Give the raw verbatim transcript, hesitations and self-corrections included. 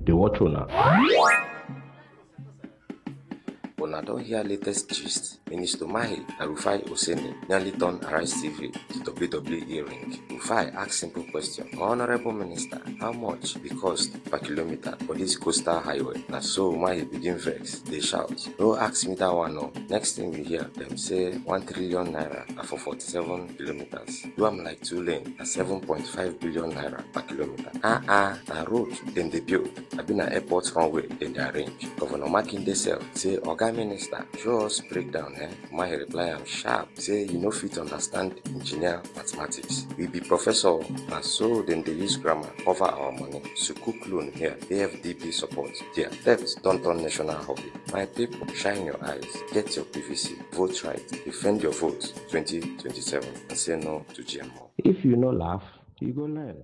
dey watch una. Una don hear latest gist? Minister Mahi and Rufai Oseni nearly turn Arise T V to W W E ring. Rufai ask simple question: Honorable Minister, how much e cost per kilometer for this coastal highway? Na so Mahi begin vex, dey shout, "No ask me that one o." Next thing we hear, dem say one trillion naira na for forty-seven kilometers. Do am like two lane, na seven point five billion naira per kilometer. Ah ah, na road dem dey build, abi na airport runway dem dey arrange? Governor Makinde sef say, "Oga Minister, show us breakdown, eh?" Mahi reply am sharp say, "You no fit understand engineer mathematics. We be professor, na so dem dey use grammar cover our money. Sukuk loan here, A F D B support there. Debt don turn national hobby." My people, shine your eyes, get your P V C, vote right, defend your vote twenty twenty-seven, and say no to G M O. If you no laugh, you go learn.